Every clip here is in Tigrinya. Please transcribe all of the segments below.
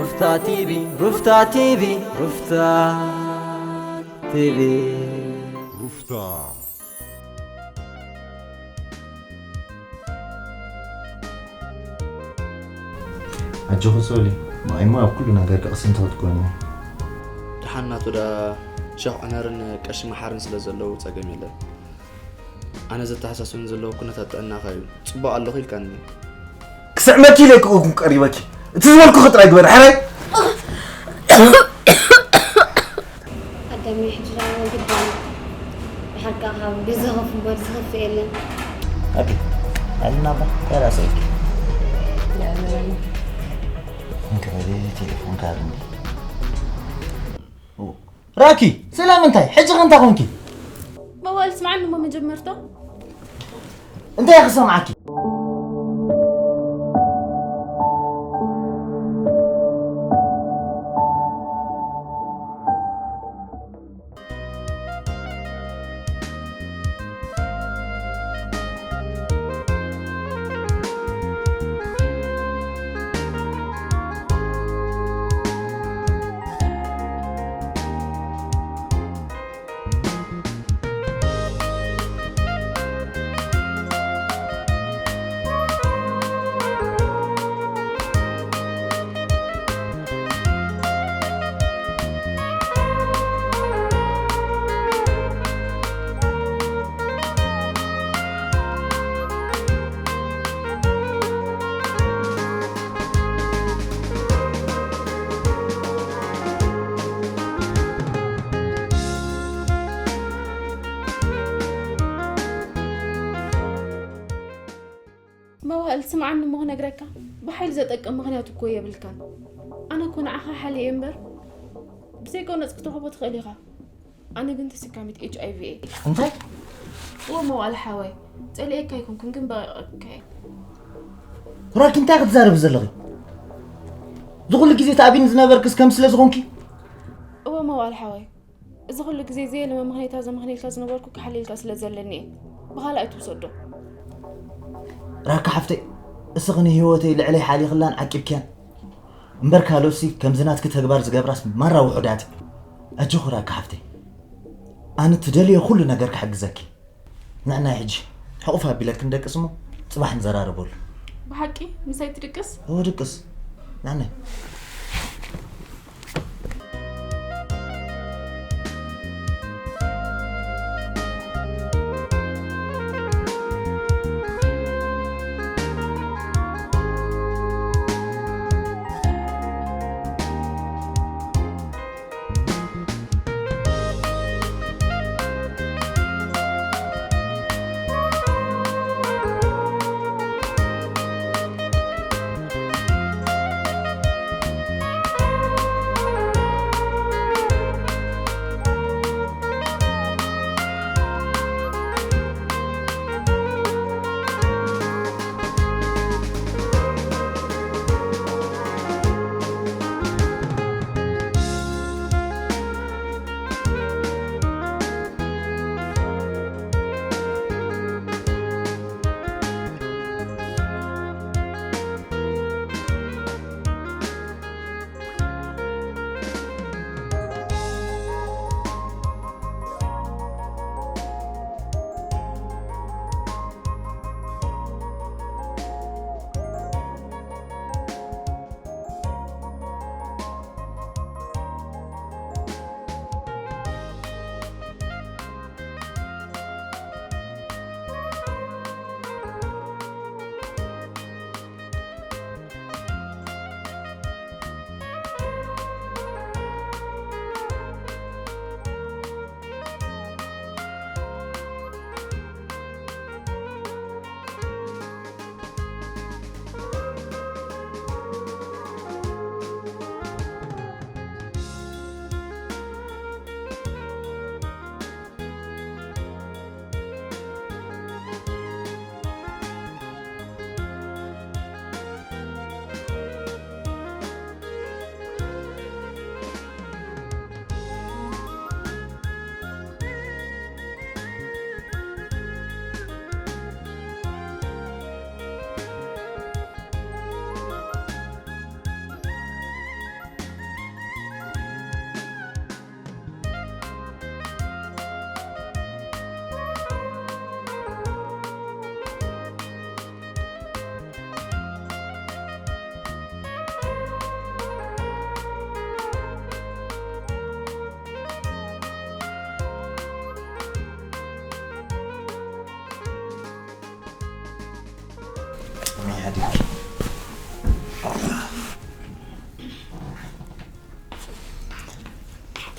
ሩፍታ ቲቪ፣ ሩፍታ ቲቪ፣ ሩፍታ ቲቪ። ሩፍታ። ኣጆኺ ሶሊ፣ ንዓይሞ ኣብ ኩሉ ነገር ቅስንቲ ክትኮኒ። ደሓን ናቱ ደኣ ሸሕ ዕነርን ቀሺ መሓርን ስለ ዘለዉ ጸገም የለን። ኣነ ዘተሓሳስበኒ ዘለዎ ኩነታት ጥዕናኻ እዩ። ጽቡቕ ኣለኹ ኢልካኒ። ክስዕመኪ ኢለ ክኸውን ቀሪበኪ። እቲ ዝበልኩኺ ጥራይ ግበሪ፣ ሕራይ? ኣዳሚ፣ ሕጂ ደኣ ግዳም ብሓቂ ካብ ገዛኹም እምበር ዝኸፍእ የለን። ኣቢ፣ ኣልና እባ፣ እንታይ ራእሲ ኢልኪ? እንካ በሊ ቴሌፎን ካርኒ። ራኪ፣ ስለምንታይ? ሕጂ ኸ እንታይ ኾንኪ? መዋእል ስምዓኒ እሞ መጀመርታ። እንታይ ክሰምዓኪ? መዋእል ስምዓኒ እሞ ክነግረካ፣ ብሓይሊ ዘጠቅም ምኽንያት እኮ የብልካን። ኣነ እኮ ንዓኻ ሓልየ እምበር ብዘይቆነጽ ክትረኽቦ ትኽእል ኢኻ። ኣነ ግን ተሰካሚት ኤች ኣይ ቪ እየ። እንታይ? እወ መዋእል ሓወይ፣ ጸሊኤካ ኣይኮንኩን ግን በቂቐካ እየ። ራኪ እንታይ ክትዛረቢ ዘለኺ? ዝኹሉ ግዜ ተኣቢኒ ዝነበርክስ ከም ስለ ዝኾንኪ? እወ መዋእል ሓወይ፣ እዚ ኩሉ ግዜ ዘየለ መምኽኔታ ዘምኽኔልካ ዝነበርኩ ክሓልየልካ ስለ ዘለኒ እየ። ብኻልእ ኣይትውሰዶ። ራካ ሓፍተይ፣ እስኺ ንህይወተይ ልዕለይ ሓሊኽላን ዓቂብክያን። እምበር ካልኦትሲ ከምዚ ናትኪ ተግባር ዝገብራስ ማራ ውሑዳት። ኣጆኺ ራካ ሓፍተይ፣ ኣነ ትደልዮ ኩሉ ነገር ክሕግዘኪ። ንዕናይ ሕጂ ሕቑፍ ኣቢለኪ ንደቅስ እሞ ጽባሕ ንዘራረበሉ። ብሓቂ ምሳይ ትድቅስ? እወ ድቅስ። ንዕናይ።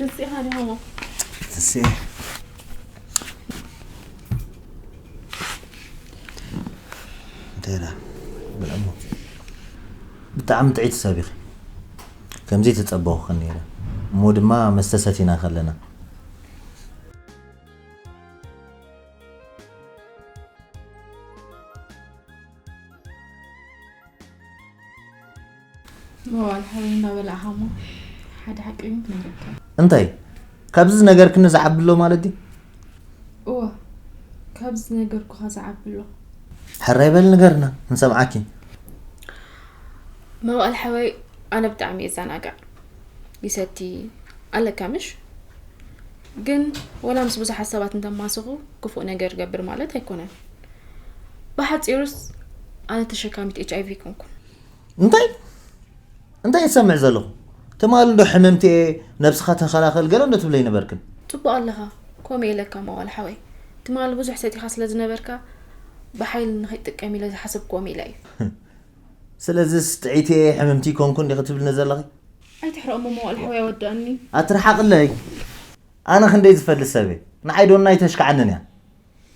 እዚኻ ዲኻ እሞ? እሲ እንታይ ኢላ ብልዕሞ ብጣዕሚ ጥዒቲ ሰብ ኢኺ። ከምዚ ተጸበኹኽን ነይረ። እሞ ድማ መስተ ሰቲና ከለና መዋል ሓወይ እናበላዕኻ እሞ ሓደ ሓቂ ግን ክነግረካ። እንታይ ካብዚ ነገር ክኒ ዝዓብሎ ማለት ድዩ? እወ፣ ካብዚ ነገርኩኻ ዝዓብሎ። ሕራይ በል ንገርና ንሰምዓኪ። መዋል ሓወይ ኣነ ብጣዕሚ እየ ዛናጋዕ። ይሰቲ ኣለካ ምሽ? ግን ወላ ምስ ብዙሓት ሰባት እንተማስኹ ክፉእ ነገር ገብር ማለት ኣይኮነን። ብሓፂሩስ ኣነ ተሸካሚት ኤች ኣይቪ ኣይኮንኩን። እንታይ እንታይ ይሰምዕ ዘለኹ? ትማሊ ዶ ሕምምቲ እየ ነብስኻ ተኸላኸል ገለ እንዶ ትብለይ ነበርክን? ጽቡቕ ኣለኻ። ኮሜ ኢለካ መዋል ሓወይ። ትማሊ ብዙሕ ሰቲኻ ስለ ዝነበርካ ብሓይሊ ንኸይትጥቀም ኢለ ዝሓሰብክዎ ሜላ እዩ። ስለዚስ ጥዒቲ እየ ሕምምቲ ይኮንኩን ዲኺ ትብልኒ ዘለኺ? ኣይትሕረቕ እሞ መዋል ሓወይ ኣወዳእኒ። ኣትርሓቕለይ። ኣነ ክንደይ ዝፈልጥ ሰብ እየ። ንዓይ ዶ ናይ ተሽክዓንን እያ።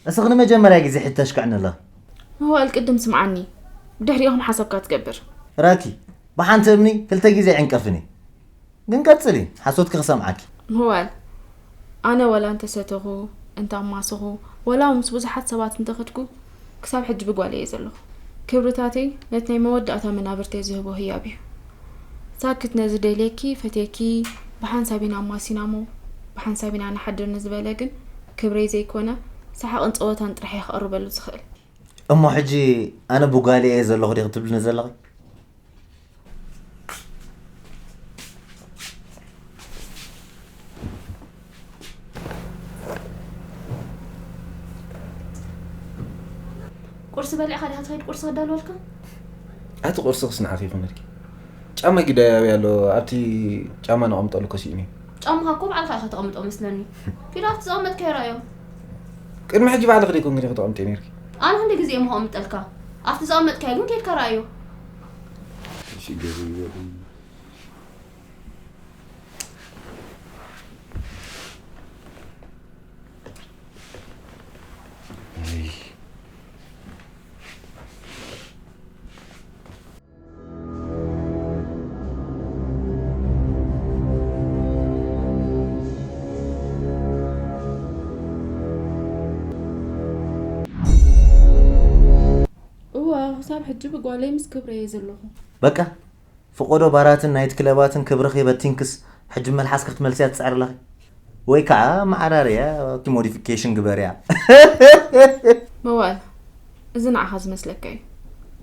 እስኺ ንመጀመርያ ግዜ ሕጂ ተሽክዕኒ ኣለኺ። መዋእል ቅድም ስምዓኒ፣ ብድሕሪኦም ሓሳብካ ትገብር። ራኪ፣ ብሓንቲ እምኒ ክልተ ግዜ ኣይዕንቀፍን እየ። ግን ቀጽሊ፣ ሓሶትኪ ክሰምዓኪ። መዋእል፣ ኣነ ወላ እንተሰተኹ፣ እንታማስኹ፣ ወላ ምስ ብዙሓት ሰባት እንተኸድኩ፣ ክሳብ ሕጂ ብጓል እየ ዘለኹ። ክብርታተይ ነቲ ናይ መወዳእታ መናብርተይ ዝህቦ ህያብ እዩ። ሳክት ነዚ ደልየኪ ፈትየኪ ብሓንሳብ ኢና ኣማሲናሞ ብሓንሳብ ኢና ንሓድር ንዝበለ ግን ክብረይ ዘይኮነ ሰሓቕን ፀወታን ጥራሕ እየ ክቐርበሉ ዝኽእል። እሞ ሕጂ ኣነ ብጓል እየ ዘለኹ ዲኺ ትብልኒ ዘለኺ? ቁርሲ በሊዕኻ ዲኻ ትኸይድ ቁርሲ ከዳልወልካ? ኣቲ ቁርሲ ክስንዓኺ ይኹነልኪ። ጫማ ጊዳይ ኣበይ ኣሎ? ኣብቲ ጫማ ነቐምጠሉ ከሲእኒ። ጫማኻ እኮ ባዕልኻ ኢኻ ተቐምጦ መስለኒ። ኪድ ኣብቲ ዘቐመጥካዮ ርኣዮ። ቅድሚ ሕጂ ባዕልኺ ደይኮንኪ ዲኺ ተቐምጥዮ ነይርኪ? ኣነ ክንደይ ግዜ እየ እሞ ከቐምጠልካ? ኣብቲ ዘቐመጥካዮ ግን ኬድካ ርኣዮ። እዋ ክሳብ ሕጂ ብጓለይ ምስ ክብረ እየ ዘለኹ። በቃ ፍቆዶ ባራትን ናይት ክለባትን ክብርኺ በቲንክስ ሕጂ መልሓስኪ ክትመልስያ ትፅዕሪ ኣለኺ ወይ ከዓ መዓራርያ ሞዲፊኬሽን ግበርያ። መዋእል እዚ ንዓኻ ዝመስለካ እዩ።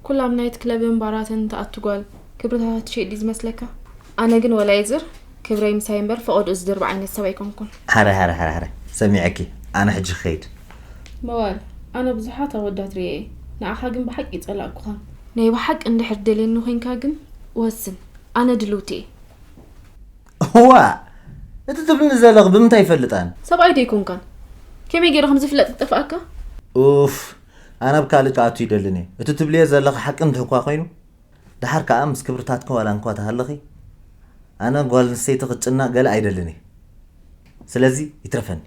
ኩላ ኣብ ናይት ክለብን ባራትን ትኣቱ ጓል ክብርታታ ትሸይጥ ድዩ ዝመስለካ? ኣነ ግን ወላ ይዝር ክብረይ ምሳይ እምበር ፈቐድኡ ዝድርቢ ዓይነት ሰብ ኣይኮንኩን። ሓረ ሓረ ሓረ ሓረ ሰሚዐኪ ኣነ ሕጂ ክኸይድ። መዋል ኣነ ብዙሓት ኣወዳት ርእየ እየ ንዓኻ ግን ብሓቂ ይጸላእኩኻን። ናይ ብሓቂ እንድሕር ደልየኒ ኮይንካ ግን ወስን ኣነ ድልውቲ እየ። እዋ እቲ ትብልኒ ዘለኺ ብምንታይ ይፈልጥ ኣነ? ሰብኣይ ዶ ኣይኮንካን? ከመይ ገይሩ ከም ዝፍለጥ ክጠፍኣካ? ኡፍ ኣነ ኣብ ካልእ ክኣቱ ይደልን እየ። እቲ ትብልዮ ዘለኺ ሓቂ እንድሕኳ ኮይኑ ደሓር ከኣ ምስ ክብርታትኪ ዋላ እንኳ ተሃለኺ ኣነ ጓል ኣንስተይቲ ክትጭነቕ ገለ ኣይደልን እየ። ስለዚ ይትረፈኒ።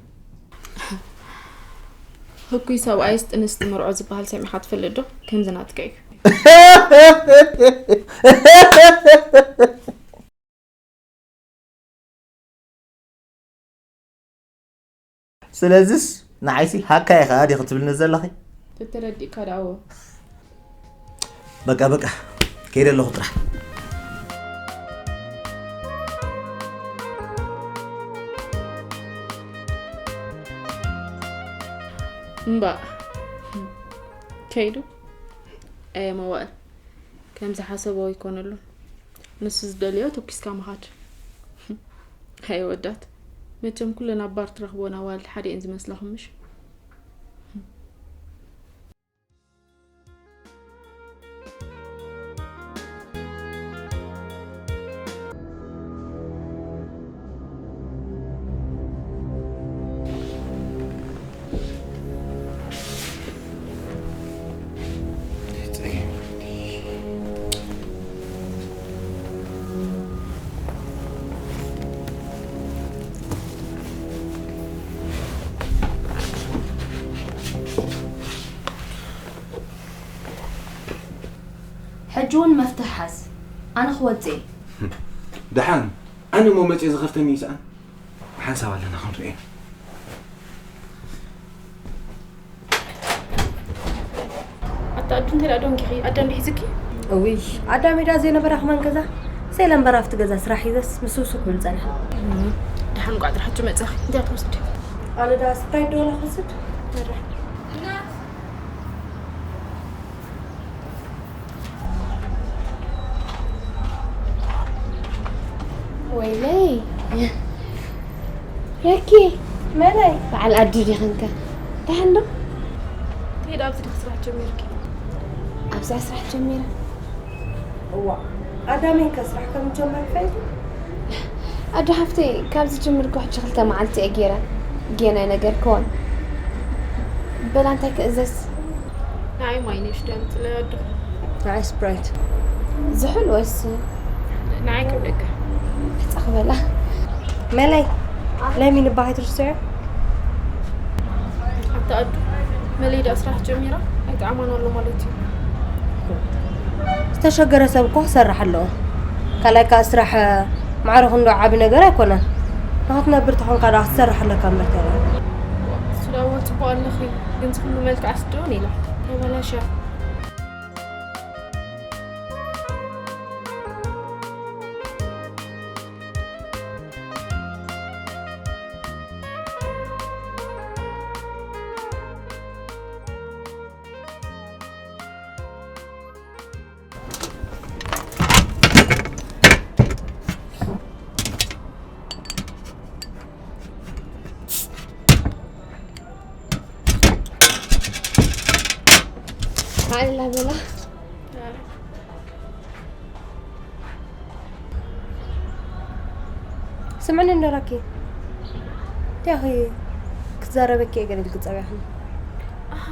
ህኩይ ሰብኣይስ ጥንስቲ መርዖ ዝበሃል ሰሚዕኻ ትፈልጥ ዶ? ከምዚ ናትካ እዩ። ስለዚስ ንዓይሲ ሃካ ኢኻ ዲኺ ትብልኒ ዘለኺ? ተተረዲእካ ደኣዎ። በቃ በቃ ከይደ ኣለኹ ጥራሕ። እምባእ ከይዱ ኣየ መዋእል ከም ዝሓሰቦ ኣይኮነሉን። ንሱ ዝደልዮ ተኩስካ ምኻድ። ኣይ ኣወዳት መቸም ኩለን ኣብ ባር ትረኽቦን ኣዋልድ ሓዲኤን ዝመስላኹም ምሽ? እውን መፍትሕ ሓዝ። ኣነ ክወፅእ እየ። ደሓን፣ ኣነ እሞ መፅየ ዝኸፍተኒ ይስኣን። ብሓንሳብ ኣለና ክንሪኦ ኢና። ኣታ ኣዱ እንታይ ደኣ ደንጊኺ? ኣዳም ድዩ ሒዝኪ? እውይ፣ ኣዳም ኢዳ ዘይነበራ ከማን ገዛ። ሰይለ እምበር ኣብቲ ገዛ ስራሕ ሒዘስ ምስ ውስኽ ክብል ጸንሐ። እም፣ ደሓን ቋዕ ጥርሓችሁ መጻኺ። እንታይ ትወስዲ? ኣነ ደኣ ስፕራይት ዶ ክወስድ? መራ። ወይለይ። ረኪ። መለይ። በዓል ኣዱ ዲኽንከ? ደሓን ዶ? ከይደ ኣብዚ ዲኺ ስራሕ ጀሚርኪ? ኣብዚ ስራሕ ጀሚረ። እዋ፣ ኣዳሜን ከ ስራሕ ከም ጀመር ፈይዱ? ኣዱ ሓፍተይ፣ ካብ ዝጅምር እኮ ሕጂ ክልተ መዓልቲ እየ ገይረ። ጌና ነገር ክኾን። በላ እንታይ ክእዘዝ? ንዓይ ማይ ንእሽቶ ኣምፅለይ ኣዱ። ንዓይ ስፕራይት። ዝሑል ወይስ? ንዓይ ከም ደገ። ሕፃ ክበላ። መለይ፣ ለሚን እባ ከይትርስዕዮ። ኣታ ኣዱ፣ መለይ ደኣ ስራሕ ጀሚራ? ኣይጠዓማን ኣሎ ማለት እዩ። ዝተሸገረ ሰብ እኮ ክሰርሕ ኣለዎ። ካልኣይ ከኣ ስራሕ ማዕረ ክንዶ ዓቢ ነገር ኣይኮነን። ንኽትነብር ተኾንካ ደኣ ክትሰርሕ ኣለካ እምበር ተላ። እሱ ደኣ እወ ጽቡቕ ኣለኺ፣ ግን እዚ ኩሉ መልክዓ ስደውን ኢላ ተበላሽያ። ሓይላ በላ። ስምዕኒ እንዶ ራኪ። እንታይ ኢኺ ክትዛረበኪ እየ ገለ ኢልኪ ጸዊዕክኒ። ኣሃ፣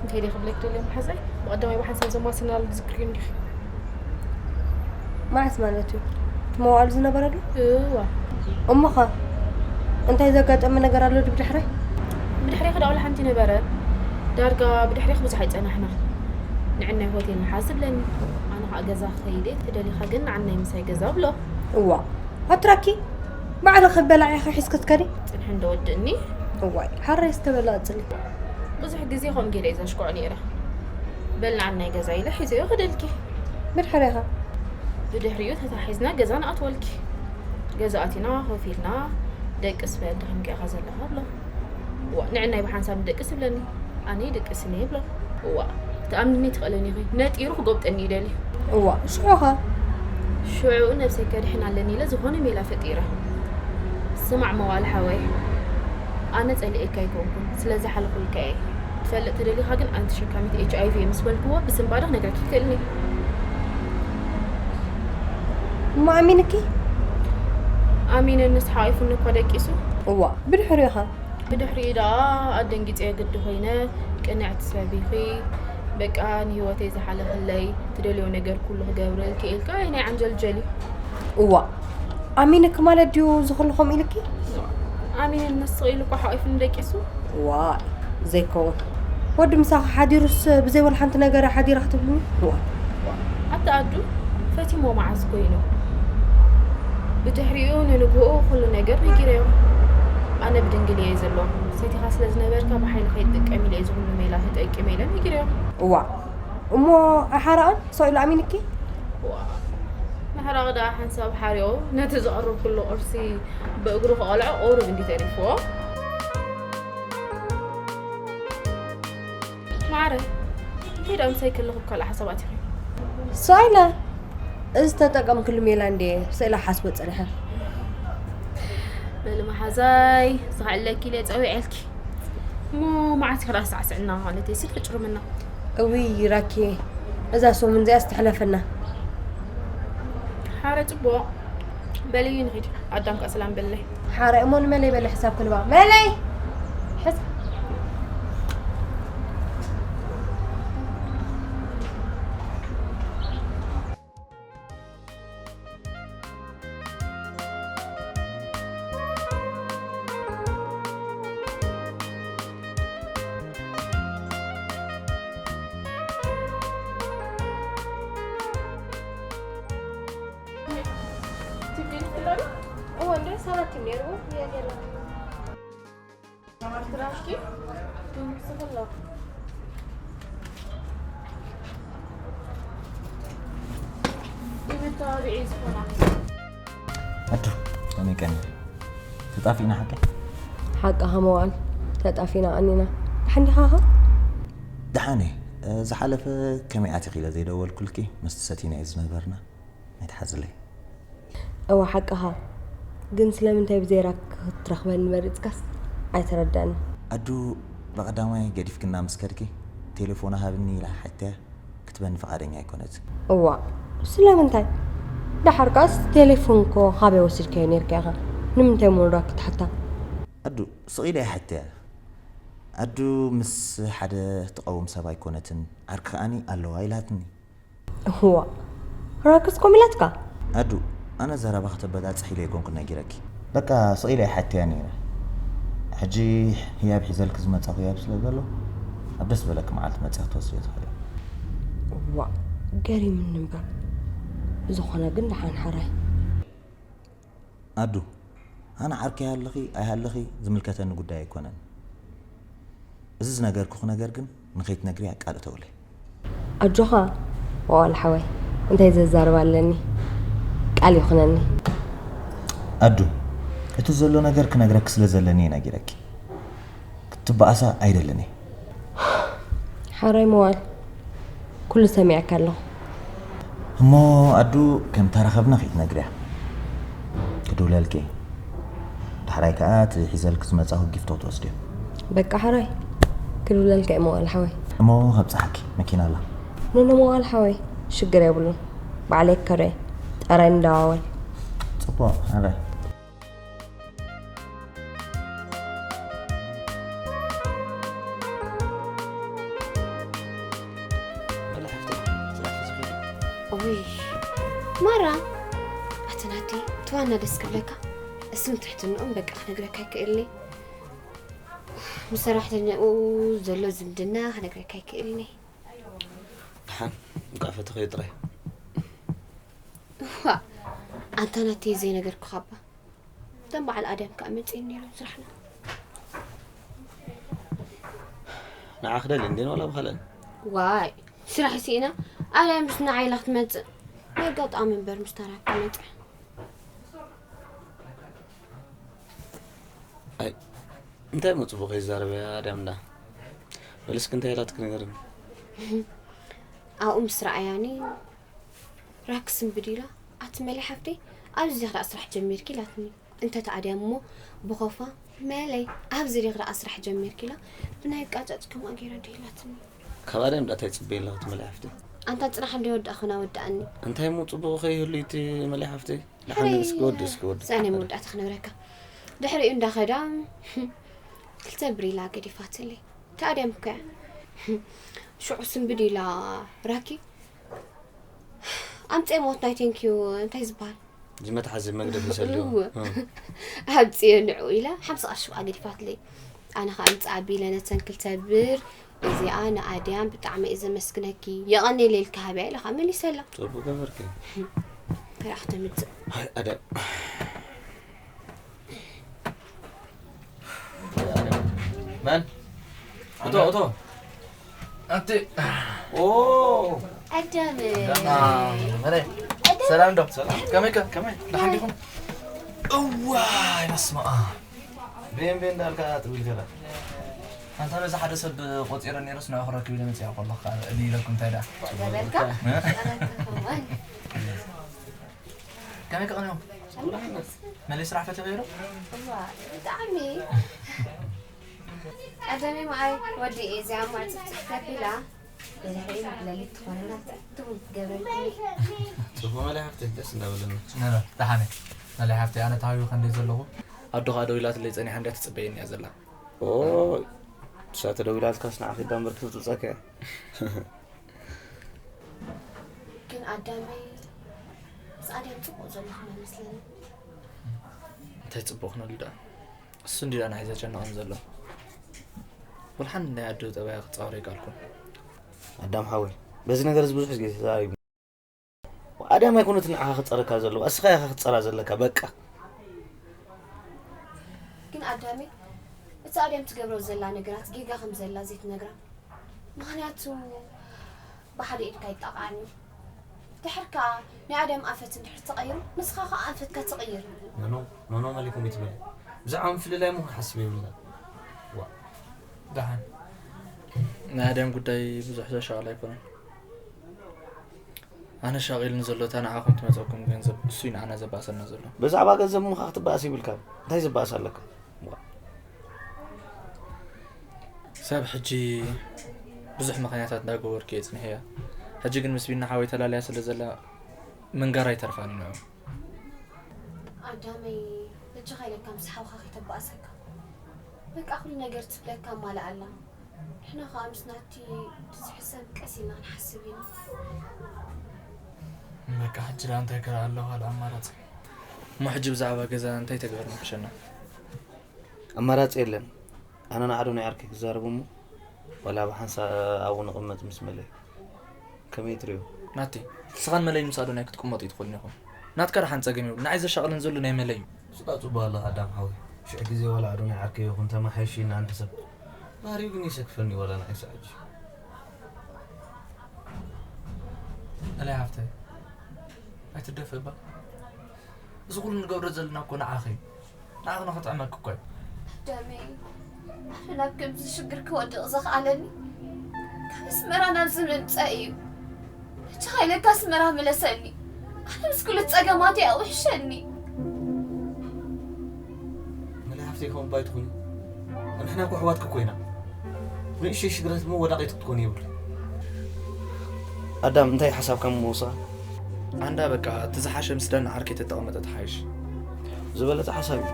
እንታይ ደኣ ክብለኪ ደልየ መሓዛይ? ብቐዳማይ ብሓንሳብ ዘማስናሉ ትዝክርዮ እንዲኺ። መዓስ ማለት እዩ? እቲ መዋዕሉ ዝነበረሉ? እዋ። እሞኸ? እንታይ ዘጋጠመ ነገር ኣሎ ድዩ ብድሕረይ? ብድሕሬኺ ደኣ ዋላ ሓንቲ ነበረ። ዳርጋ ብድሕሬኺ ብዙሕ ኣይጸናሕና። ንዕናይ ሆቴል ንሓዝ ዝብለኒ። ኣነ ኸኣ ገዛ ክኸይድ እየ፣ ተደሊኻ ግን ንዓናይ ምሳይ ገዛ ብሎ። እዋ። ኣትራኪ? ባዕልኺ በላዒኺ ሒዝኪ ትከዲ? ጽንሒ እንዶ ወድእኒ። እዋይ፣ ሓራይ እስከ በላ ቀጽሊ። ብዙሕ ግዜ ከምኡ ገይረ እየ ዘሽክዖ ነይረ። በል ንዓናይ ገዛ ኢለ ሒዘዮ ክደልኪ። ብድሕሬኻ? ብድሕሪኡ ተታሒዝና ገዛ ንኣትወልኪ። ገዛ ኣቲና ኮፍ ኢልና፣ ደቅስ በል፣ ድኺምኪ ኢኻ ዘለኻ ብሎ። እዋ፣ ንዕናይ ብሓንሳብ ንደቅስ ይብለኒ። ኣነ ይድቅስን እየ ብሎ። እዋ፣ ክትኣምንኒ ትኽእልን ኢኺ። ነጢሩ ክጎብጠኒ እዩ ደልዩ። እዋ፣ ሽዑ ኸ? ሽዑ ነብሰይ ከድሕን ኣለኒ ኢለ ዝኾነ ሜላ ፈጢረ። ስማዕ መዋል ሓወይ፣ ኣነ ጸሊኤካ ኣይኮንኩን፣ ስለ ዝሓለኹልካ እየ። ትፈልጥ ተደሊኻ ግን ኣነ ተሸካሚት ኤች ኣይ ቪ እየ ምስ በልክዎ ብስንባደ ክነግረኪ ይክእልኒ። እሞ ኣሚንኪ? ኣሚነ ንስ ሓቒፉኒ እኮ ደቂሱ። እዋ፣ ብድሕሪኡ ኸ? ብድሕሪኡ ደኣ ኣደንጊጸዮ ግዲ ኮይነ፣ ቅንዕቲ ሰብ ኢኺ፣ በቃ ንህይወተይ ዝሓለኽለይ፣ ትደልዮ ነገር ኩሉ ክገብረልኪ ኢልካ ናይ ዓንጀልጀል እዩ። እዋ፣ ኣሚንኪ ማለት ድዩ እዚ ኩሉ ከምኡ ኢልኪ? ኣሚነ ንስ ኢሉ እኮ ሓቒፉኒ ደቂሱ። እዋ፣ ዘይከውን። ወዲ ምሳኺ ሓዲሩስ ብዘይ ወላ ሓንቲ ነገር ሓዲራ ክትብልኒ? እዋ። ኣታ ኣዱ፣ ፈቲሞ መዓስ ኮይኑ? ብድሕሪኡ ንንግሆ ኩሉ ነገር ነጊረዮ። ኣነ ብድንግል እየ ዘለኹ። ሰቲኻ ስለ ዝነበርካ ብሓይሊ ከይትጥቀም ኢለ እየ እዚ ኩሉ ሜላ ተጠቂመ ኢለ ነጊረዮ። እዋ፣ እሞ ኣይሓረቐን? ሰው ኢሉ ኣሚንኪ? እዋ፣ ምሕራቕ ደኣ ሓንሳብ ሓሪቑ፣ ነቲ ዘቕርብ ኩሉ ቁርሲ ብእግሩ ክቐልዖ ቁሩብ እንዲ ተሪፍዎ። ማዕረ፣ እንታይ ደኣ ምሳይ ከለኹ ካልእ ሓሳብ ኣቲኺ? ሰው ኢለ፣ እዚ ተጠቀምክሉ ሜላ እንዴ፣ ስእላ ሓስቦ ጸኒሐ። በሊ መሓዛይ፣ ዝኸዕለኪ ኢለ ጸዊዐልኪ። እሞ መዓስ ኢኺ ደኣ ሳዕስዕና ማለት እዩ፣ ስልኪ ጭርምና። እውይ ራኪ፣ እዛ ሰሙን እዚኣስ ትሕለፈና። ሓረ ጽቡቕ። በሊ ንኺድ፣ ኣዳም ከኣ ሰላም በለይ። ሓረ እሞ ንመለይ በሊ ሕሳብ ክንባ። መለይ! ሕስ- እወ፣ እንደ ሰራት ነይሩ፣ የት የለ። ትራሽኪ? ትምስኽሎ። ይብተዋብዒ ዝኾና። ኣዱ፣ ከመይ ቀኒ? ተጣፊእና ሓቂ? ሓቂ ሃመዋል ተጣፊና ኣኒና። ሓንዲኻ ኸ? ደሓነ። ዝሓለፈ ከመይ ኣቲኺ ኢለ ዘይደወልኩልኪ፣ ምስቲ ሰቲና እዩ ዝነበርና። ኣይትሓዝለይ። እወ ሓቅኻ። ግን ስለምንታይ ብዘይራ ክትረኽበኒ መሪጽካስ ኣይተረዳኒ። ኣዱ፣ ብቐዳማይ ገዲፍክና ምስ ከድኪ፣ ቴሌፎና ሃብኒ ኢላ ሓትያ ክትበኒ ፍቓደኛ ኣይኮነትን። እዋ፣ ስለምንታይ? ደሓር ከኣስ ቴሌፎን እኮ ሃበይ ወሲድካዮ ነይርካ ኢኻ። ንምንታይ ምውራድ ክትሓታ? ኣዱ፣ ስቕ ኢለ እየ ሓትያ። ኣዱ ምስ ሓደ ትቐውም ሰብ ኣይኮነትን፣ ዓርኪ ከኣኒ ኣለዋ ኢላትኒ። እዋ፣ ራክስ ኮሚላትካ? ኣዱ፣ ኣነ ዘረባ ከተበጻጽሕ ኢለ ኣይኮንኩን ነጊረኪ። በቃ ስቕ ኢለ እየ ሓትያ ነይረ። ሕጂ ህያብ ሒዘልኪ ዝመጻኹ ህያብ ስለ ዘሎ፣ ኣብ ደስ ዝበለኪ መዓልቲ መጺኺ ክትወስድዮ ትኽእሊ። እዋ፣ ገሪምኒ እምበር። ብዝኾነ ግን ደሓን ሓራይ። ኣዱ፣ ኣነ ዓርከይ ሃለኺ ኣይሃለኺ ዝምልከተኒ ጉዳይ ኣይኮነን። እዚ ዝነገርኩኺ ነገር ግን ንኸይትነግርያ ቃል እተውለይ። ኣጆኻ መዋል ሓወይ፣ እንታይ ዘዛርብ ኣለኒ? ቃል ይኹነኒ። ኣዱ፣ እቲ ዘሎ ነገር ክነግረኪ ስለ ዘለኒ እየ ነጊረኪ። ክትበኣሳ ኣይደልን እየ። ሓራይ መዋል፣ ኩሉ ሰሚዐካ ኣለኹ። እሞ ኣዱ ከም ተራኸብና ከይትነግርያ። ክድውለልኪ እየ። ዳሕራይ ከኣ እቲ ሒዘልኪ ዝመጻኹ ጊፍቶ ክትወስድዮ። በቃ ሓራይ፣ ክድውለልካ እየ መዋል ሓወይ። እሞ ከብጽሓኪ መኪና ኣላ። ኖኖ መዋል ሓወይ፣ ሽግር የብሉን። ባዕለይ ክከዶ እየ። ጠራይ ንደዋወል። ጽቡቕ፣ ሓራይ። ኦይ ማራ ኣቲ ናተይ ትዋና ደስ ክብለካ። እስም ትሕትንኦም በቃ ክነግረካ ይክእልኒ። ምስ ሰራሕተኛኡ ዘሎ ዝምድና ክነግረካ ይክእልኒ። ደሓን እንቋዕ ፈተኸዮ ጥራይ። እዋ ኣንታ ናተይ ዘይነገርኩኻ እባ። እቶም በዓል ኣድያም ከኣ መጺኦም ነይሮም ስራሕና። ንዓ ክደሊ እንዴን ዋላ ብኻልእን ዋይ ስራሕ ስኢና ኣድያም ምስ ንዓ ኢላ ክትመጽእ ናይ ኣጋጣሚ እምበር ምስ ታራክ መጽእ ኣይ እንታይ እሞ ጽቡቕ ከይዛረበ ኣድያም እንዳ በልስኪ እንታይ ኢላትኪ ንገርኒ ኣብኡ ምስ ረኣያኒ ራክስ እምብድ ኢላ ኣቲ መሊ ሓፍተይ ኣብዚ ዲኻ ደኣ ስራሕ ጀሚርኪ ኢላትኒ እንተ ተኣድያም እሞ ብኾፋ መለይ ኣብዚ ዲኺ ደኣ ስራሕ ጀሚርኪ ኢላ ብናይ ቃጫጭ ከምኣ ገይራ እንዲህ ኢላትኒ ካብ ኣድያም ደኣ እንታይ ትጽበዪ ኣለኺ ትመሊ ሓፍተይ ኣንታ ጽናሕ እንዶ ይወዳእኽን ኣወድኣኒ እንታይ እሞ ጽቡቕ ከይህሉ እዩ እቲ መሊ ሓፍተይ ደሓን እስኪ ወዲ እስኪ ወዲ እዛ ናይ መወዳእታ ክነግረካ ድሕሪኡ እንዳኸዳ ክልተ ብር ኢላ ገዲፋትለይ ተኣድያም እኮ እያ ሽዑ ስምብድ ኢላ ራኪ ኣምፀ ሞት ናይ ቴንኪዩ እንታይ ዝበሃል እዚ መትሓዚ መግደፊ ሰልዩ ኣምፅዮ ንዑ ኢላ ሓምሳ ቅርሺ ከዓ ገዲፋትለይ ኣነ ከዓ ምፅኣ ቢለ ነተን ክልተ ብር እዚኣ ንኣድያም ብጣዕሚ እየ ዘመስግነኪ የቐንየለይ ኢልካ ሃብያ ኢለ ከዓ መሊሰላ ፅቡቅ ገበርኪ ተራእኽ ተምፅእ ኣድያም መን እቶ እቶ ኣንቲ ኦ ኣዳም መረ ሰላም ዶ ሰላም ከመይ ከ ከመይ ደሓን ዲኹም እዋይ በስመ ኣብ ቤን ቤን እንዳልካ ጥብል ከላ ኣንታ ነዚ ሓደ ሰብ ቆፂረ ነይረስ ንዕኡ ክረክብ ኢለ መፅኣ ከለኹ ከዓ እሊ ኢለኩም እንታይ ደኣ ገበርካ እ? ኣረካ ከማን ከመይ ክቐንዮም መለይ ስራሕ ፈተበ ዶ እዋ ብጣዕሚ ቀደመ መዓይ ወዲ እዚኣ ማዕፅፍፅፍ ከቢላ ብድሕሪ ለሊት ትኾነና ትውን ትገብረልኩም ፅቡቅ መለይ ሓፍተይ ደስ እንዳበለና ደሓነ መለይ ሓፍተይ ኣነ ተሃዊኸ እንደ ዘለኹ ኣዶ ከዓ ደው ኢላትለይ ፀኒሓ እንድያ ትፅበየኒ እያ ዘላ እሳ ተደዊላትካስ ንዓኺ እዳ እምበር ክትብፀካ እያ ግን ኣዳመይ ፃድያም ፅቡቅ ዘለኹም ኣይመስለኒ እንታይ ፅቡቅ ክነሉ ደኣ እሱ እንዲ ደኣ ንዓይ ዘጨንቐን ዘሎ ወልሓን ናይ ኣዶ ጠባያ ክፃወር ይቃልኩን ኣዳም ሓወይ በዚ ነገር እዚ ብዙሕ ግዜ ተዛሪብና ኣድያም ኣይኮነትን ንዓኻ ክጸረካ ዘለዋ፣ እስኻ ኢኻ ክትጸራ ዘለካ፣ በቃ። ግን ኣዳሜ፣ እቲ ኣድያም ትገብሮ ዘላ ነገራት ጌጋ ከም ዘላ ዘይትነግራ። ምኽንያቱ ብሓደ ኢድካ ይጣቕዓኒ። ድሕር ከኣ ናይ ኣድያም ኣንፈት እንድሕር ተቐይሩ፣ ንስኻ ከኣ ኣንፈትካ ትቕይር። ኖኖ፣ ኖኖ መሊኩም ይትበል። ብዛዕባ ምፍልላይ እሞ ክንሓስብ የብልና። ዋ። ደሓን። ናይ ኣድያም ጉዳይ ብዙሕ ዘሻቕል ኣይኮነን። ኣነ ሻቒሉኒ ዘሎ እታ ንዓኹም ትመጸኩም ገንዘብ፣ እሱ እዩ ንዓና ዘባእሰና ዘሎ። ብዛዕባ ገንዘብ ምኻ ክትበኣስ ይብልካ። እንታይ ዝበኣስ ኣለካ? ዋ። ሰብ ሕጂ ብዙሕ ምኽንያታት እንዳገበርኩ እየ ጽኒሐያ። ሕጂ ግን ምስ ቢና ሓወይ ተላልያ ስለ ዘላ ምንጋር ኣይተርፋን እዩ ንዑ። ኣዳመይ፣ በጃኻ ኢለካ ምስ ሓውኻ ከይተባእሰካ። በቃ ኩሉ ነገር ትብለካ ኣማልኣላ። ንሕና ኸኣ ምስ ናቲ ዝሕሰብ ቀስ ኢልና ክንሓስብ ኢና። በቃ ሕጂ ደኣ እንታይ ክረኣ ኣለዋ ካልእ ኣማራጺ? እሞ ሕጂ ብዛዕባ ገዛ እንታይ ተግበር ምሕሸና? ኣማራጺ የለን። ኣነ ንኣዶናይ ዓርከይ ክዛረብ እሞ ዋላ ብሓንሳእ ኣብኡ ንቕመጥ ምስ መለይ። ከመይ ትርእዮ? ናቲ፣ ንስኻን መለይን ምስ ኣዶናይ ክትቅመጡ ኣይትኽእሉን ኢኹም። ናትካ ደሓን ጸገም የብሉን። ንዓይ ዘሻቕለኒ ዘሎ ናይ መለይ እዩ። ስኻ ጽቡቕ ኣለኻ ኣዳም ሓወይ። ሽሕ ግዜ ዋላ ኣዶናይ ዓርከይ ይኹን ተማሓይሽ ኢልና እንሕሰብ። ባህሪኡ ግን ይሰክፈኒ ዋላ ንዓይ ሰዓት። መለይ ሓፍተይ፣ ኣይትደፍእ እባ። እዚ ኩሉ ንገብሮ ዘለና እኮ ንዓኺ እዩ። ንዓኺ ንኽጥዕመኪ እኮ እዩ። ደመይ፣ ኣነ ናብ ከምዚ ሽግር ክወድቕ ዘኽኣለኒ ካብ ኣስመራ ናብዚ ምምጻእ እዩ። በጃኻ ኢለካ ኣስመራ ምለሰኒ። ኣነ ምስ ኩሉ ጸገማተይ ኣውሕሸኒ። መለይ ሓፍተይ ከምኡ እባ ኣይትኹኒ። ንሕና እኮ ኣሕዋትኪ እኮ ኢና። ንእሽተይ ሽግራት እሞ ወዳቒት ክትኮኒ የብሉ። ኣዳም፣ እንታይ ሓሳብካ ምወሳ? ኣንዳ በቃ፣ እቲ ዝሓሸ ምስ ዳና ዓርከይ ተተቐመጠ ትሓይሽ። ዝበለጸ ሓሳብ እዩ።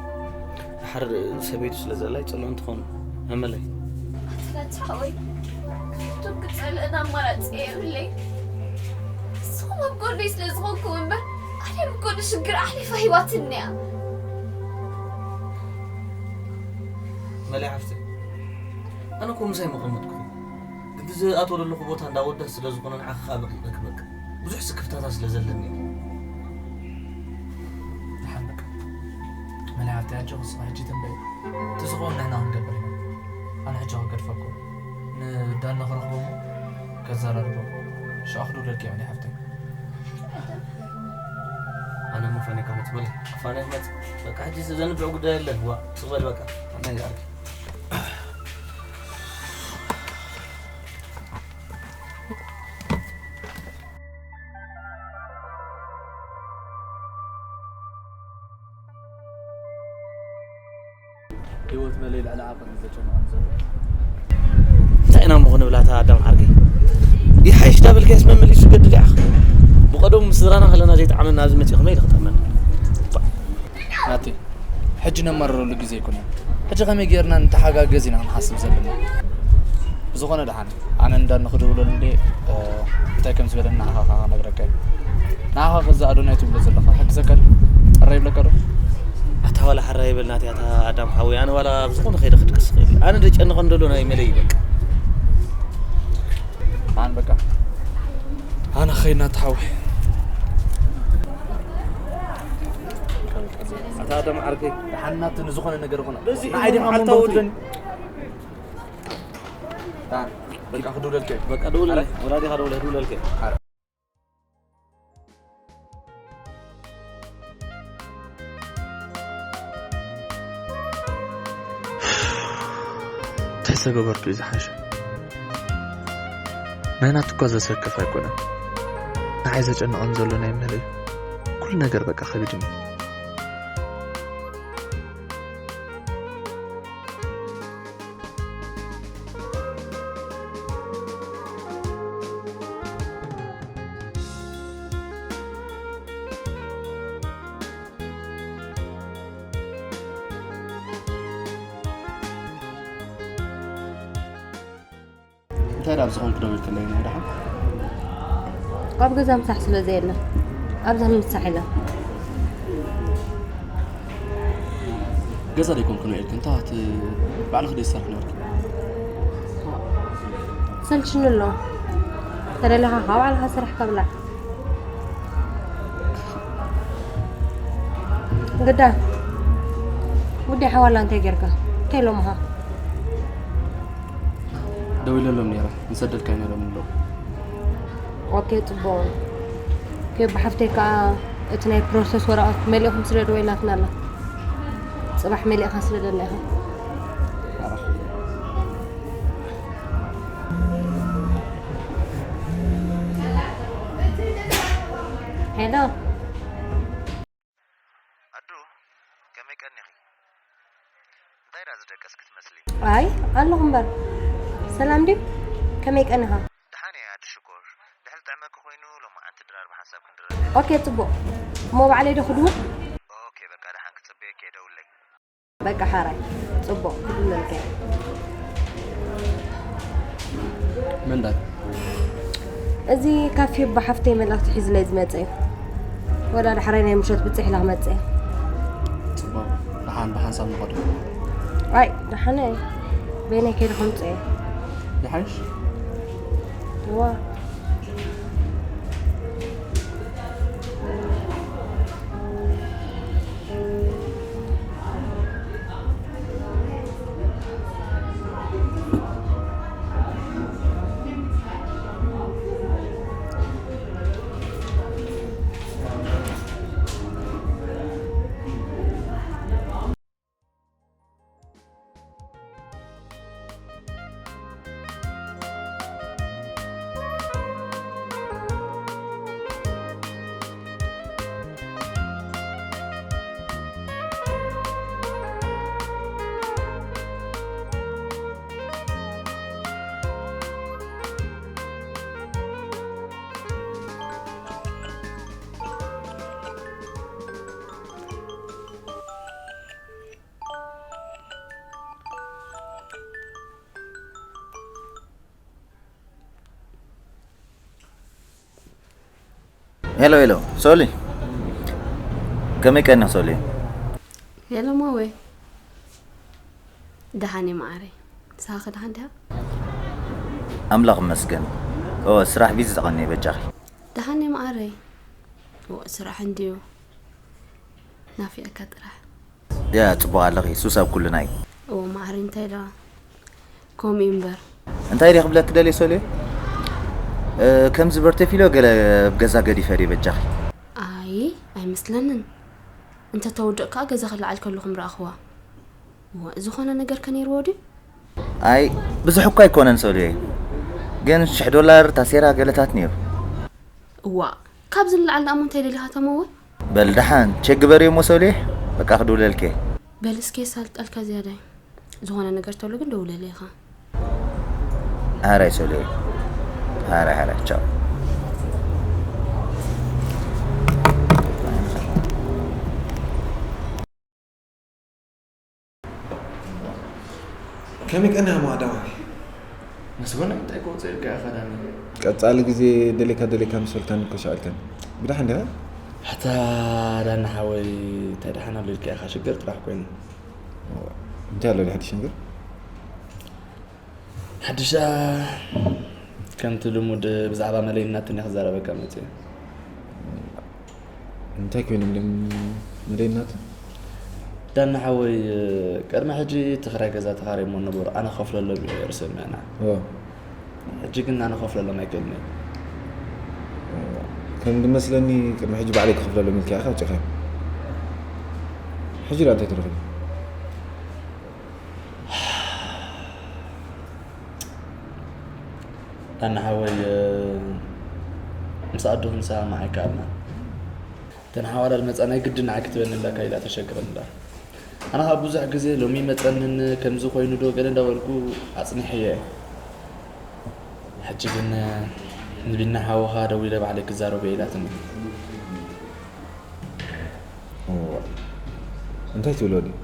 ድሓር ሰበይቱ ስለ ዘላ ይጸልኦ እንትኾን፣ ኣመለይ። ኣትፈትሓ ወይ ካብቶም ክጸልእን ኣማራጺ የብለይ። ንስኹም ኣብ ጎነይ ስለ ዝኾንኩም እምበር፣ ኣነ ብጎኒ ሽግር ኣሕሊፋ ሂባትኒ እያ። መለይ ሓፍተይ፣ ኣነ እኮ ምሳይ ምቐመጥኩ። ግን እቲ ዝኣትዎ ዘለኹ ቦታ እንዳ ወዳት ስለ ዝኾነ ንዓኺ ከኣ በቂቐኪ በቃ። ብዙሕ ስክፍታታት ስለ ዘለኒ እዩ። ደሓን በቃ። መለይ ሓፍተይ ኣጆኺ እስኺ ሕጂ ትንበይ። እቲ ዝኸውን ንሕና ክንገብር ኢና። ኣነ ሕጂ ክገድፈኩም። ንዳኒ ክረኽቦ እሞ ከዘራርቦ። ሽዑ ክድውለልኪ እየ መለይ ሓፍተይ። ኣነ እሞ ፋንየ ክመጽእ በል። ፋንየ ክመጽእ። በቃ ሕጂ ዘንብዕ ጉዳይ የለን። ዋ፣ ስቕ በል በቃ። ኣነ ይኣርግ። ህይወት መለይ ልዕሊ ዓቕን እዩ ዘጨንቐኒ ዘሎ። እንታይ ኢና እሞ ክንብላ እታ ኣዳም ዓርከይ? ይሓይሽ ዳበልካስ መመሊሱ ይገድድ ኢኻ። ብቐደሙ ምስ ስድራና ከለና ዘይጠዓመና ኣብዚ መጺኡ ከመይ ኢሉ ክጥዕመና? ናቲ፣ ሕጂ ነማርረሉ ግዜ ኣይኮነን። ሕጂ ከመይ ጌርና ንተሓጋገዝ ኢና ክንሓስብ ዘለና። ብዝኾነ ደሓን፣ ኣነ ንዳኒ ክድውለሉ እንዴ፣ እ፣ እንታይ ከም ዝበለኒ ንዓኻ ከኣ ክነግረካ እየ። ንዓኻ ከዚ ኣዶናይ ትብሎ ዘለኻ፣ ክሕግዘካ ድዩ? ሕራይ ይብለካ ዶ? ኣታ ዋላ ሕራይ ይበል ናተይ፣ ኣታ ኣዳም ሓወይ፣ ኣነ ዋላ ኣብ ዝኾነ ከይደ ክድቅስ እኽእል እየ። ኣነ ዘጨንቐኒ ዘሎ ናይ መለይ እዩ በቃ። ኣን በቃ። ኣነ ኸይና ተሓዊ። ኣታ ኣዳም ዓርከይ። ደሓን ናቲ ንዝኾነ ነገር ኾነ። በዚ ንዓይ ዲኻ መዓልታዊ መንጎ ድዩ? ትብለኒ? ኣን በቃ ክድውለልከ። በቃ ደውለለይ። ወላዲኻ ደውለ-፣ ደውለልከ። ኣረ። እንታይ ዝተገበርኩ እዩ ዝሓሸ? ናይ ናቱ እኳ ዘሰክፍ ኣይኮነን። ንዓይ ዘጨንቐኒ ዘሎ ናይ መለይ እዩ። ኩሉ ነገር በቃ ከቢድኒ እዩ። እንታይ ደኣ ኣብዚ ኮንኩ ደው ኢልክለይ እሞ ደሓን? ኣብ ገዛ ምሳሕ ስለ ዘየለ፣ ኣብዛ ምሳሕ ኢለ። ገዛ ደይኮንኩ ደው ኢልኪ፣ እንታይ እቲ ባዕልኺ ደይሰርሒ ነበርኪ? ሰልችኒ ኣሎ። ተደሊኻ ካብ ባዕልኻ ሰሪሕካ ብላዕ። ግዳ ውዲ ሓዋላ እንታይ ጌርካ? እንታይ ኢሎምኻ? ደው ኢለሎም ነይረ፣ ንሰደልካ ኢና ኢሎም ኣለዉ። ኦኬ፣ ጽቡቕ። ኦኬ፣ ብሓፍተይ ከኣ እቲ ናይ ፕሮሰስ ወረቐት መሊእኹም ስደድዎ ኢላትና ኣላ። ጽባሕ መሊእኻ ስደደልና ኢኻ። ሄሎ። ኣዱ፣ ከመይ ቀኒኺ? እንታይ ደኣ ዝደቀስኪ ትመስሊ? ኣይ፣ ኣለኹ እምበር። ሰላም ድዩ? ከመይ ቀኒኻ? ደሓን እየ ኣዱ ሽኮር። ድሕሪ ጥዕመኪ ኮይኑ ሎማዓንቲ ድራር ብሓንሳብ ክንድረር። ኦኬ፣ ጽቡቕ። እሞ ባዕለይ ዶ ክድውል? ኦኬ፣ በቃ ደሓን ክጽበየኪ እየ፣ ደውለይ። በቃ ሓራይ። ጽቡቕ፣ ክድውለልካ እየ። መን ዳኣ? እዚ ካፌ ብሓፍተይ መልእኽቲ ሒዙለይ ዝመጸ እዩ። ወላ ዳሕራይ ናይ ምሸት ብጽሕ ኢላ ክመጽእ እየ። ጽቡቕ፣ ደሓን ብሓንሳብ ንኸዶ። ኣይ፣ ደሓን እየ። በይነይ ከይደ ከምጽእ እየ። ይሓይሽ? እዋ። ሄሎ፣ ሄሎ፣ ሶሊ። ከመይ ቀኒኺ ሶሊ? ሄሎ፣ ማወይ። ደሓን እየ፣ መዓረይ። ንስኻ ከ ደሓን ዲኻ? ኣምላኽ ይመስገን። ኦ፣ ስራሕ ቢዚ ተቐንየ በጃኺ። ደሓን እየ፣ መዓረይ። ኦ፣ ስራሕ እንድዩ። ናፊቐካ ጥራሕ። ያ፣ ጽቡቕ ኣለኺ፣ ሱስ ኣብ ኩልና እዩ። እዎ፣ ማዕረ እንታይ ደኣ? ከምኡ እዩ እምበር። እንታይ ድየ ክብለኪ ደልየ፣ ሶልዮ? እ፣ ከምዚ በርተፊሎ ገለ ኣብ ገዛ ገዲፈ ድየ በጃኺ? ኣይ፣ ኣይመስለንን። እንተ ተውድቕ ከኣ ገዛ ክለዓል ከለኹም ረኣኽዋ። እዋ፣ ዝኾነ ነገር ከ ነይርዎ ድዩ? ኣይ፣ ብዙሕ እኳ ኣይኮነን፣ ሶልዮ። ግን ሽሕ ዶላር፣ ታሴራ ገለታት ነይሩ። እዋ፣ ካብዚ ንላዕሊ ደኣ እሞ እንታይ ደሊኻ፣ ተመወ? በል ደሓን፣ ቼክ ግበርዮ እሞ ሶልዮ፣ በቃ ክድውለልኪ እየ። በል እስከ የሳልጠልካ ዝያዳይ። ዝኾነ ነገር ተሎ ግን ደውለለይ ኢኻ። ሓራይ ሶልዮ። ሓራይ፣ ሓራይ፣ ቻው። ከመይ ቀኒኻ እሞ ቀዳማይ? መስፍን፣ እንታይ ክወጽእ ኢልካ ኢኻ ዳኒ? ቀጻሊ ግዜ ደሌካ ደሌካ ምስ በልካኒ እኮ ሻቕልካኒ። ብደሓን ዲኻ? ኣታ ዳኒ ሓወይ፣ እንታይ ደሓን ኣሎ ኢልካ ኢኻ? ሽግር ጥራሕ ኮይኑ። እንታይ ኣሎ ሓድሽ ነገር? ሓድሽ፣ ከምቲ ልሙድ ብዛዕባ መለይን ናትን እየ ክዛረበካ መፅየ። እንታይ ኮይኖም ድም መለይን ናትን? ዳኒ ሓወይ፣ ቅድሚ ሕጂ እቲ ክራይ ገዛ ተኻርዮሞ ነበሩ፣ ኣነ ክኸፍለሎም እየ ርእሰ ምዕና። እዎ። ሕጂ ግን ኣነ ክኸፍለሎም ኣይክእልን እየ። ከም ዝመስለኒ ቅድሚ ሕጂ ባዕለይ ክኸፍለሎም ኢልካ ኢኻ ኣውፂእኻዮም። ሕጂ ደኣ እንታይ ተረኺቡ? ዳኒ ሓወይ፣ ምስ ኣዶ ክንሰማማዕ ኣይከኣልናን። እተን ሓዋላ ዝመጻ ናይ ግድን ንዓይ ክትበኒ ኣለካ ኢላ ተሸግረኒ ኣላ። ኣነ ኸኣ ብዙሕ ግዜ ሎሚ ይመጸንን ከምዚ ኮይኑ ዶ ገለ እንዳበልኩ ኣጽኒሐዮ እየ። ሕጂ ግን ንቢና ሓውኻ ደዊለ ባዕለይ ክዛረቦ እየ ኢላትኒ። እዋ፣ እንታይ ትብሎ ድዩ?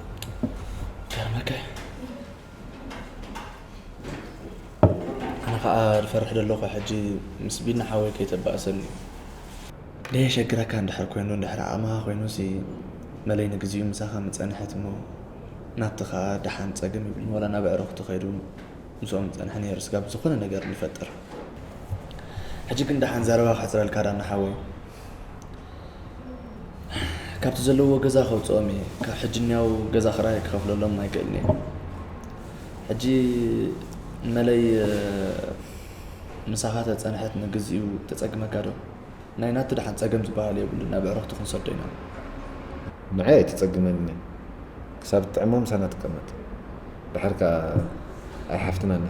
ገርመካ እዩ። ኣነ ኸኣ ዝፈርሕ ዘለኹ ሕጂ ምስ ቢና ሓወይ ከይተባእሰኒ። ደየሸግረካ እንድሕር ኮይኑ፣ እንድሕር ዓቕምኻ ኮይኑሲ፣ መለይ ንግዚኡ ምሳኻ ምጸንሐት እሞ፣ ናትኻ ደሓን ጸገም የብሉን። ወላ ናብ ኣዕሩኽቱ ከይዱ ምስኦም ምጸንሐ ነይሩ፣ ስጋብ ዝኾነ ነገር ንፈጥር። ሕጂ ግን ደሓን ዘረባ ከሕጽረልካ ዳኒ ሓወይ። ካብቲ ዘለዎ ገዛ ከውፅኦም እየ። ካብ ሕጂ እኒያው ገዛ ክራይ ክኸፍለሎም ኣይክእልን እየ። ሕጂ መለይ ምሳኻ ተፀንሐት ንግዚኡ ተፀግመካ ዶ? ናይ ናቱ ደሓን ጸገም ዝበሃል የብሉን፣ ናብ ኣዕሩኽቱ ክንሰዶ ኢና። ንዓይ ኣይትጸግመኒ። ክሳብ እትጥዕማ ምሳና ትቀመጥ። ድሓር ከኣ ኣይሓፍትናን።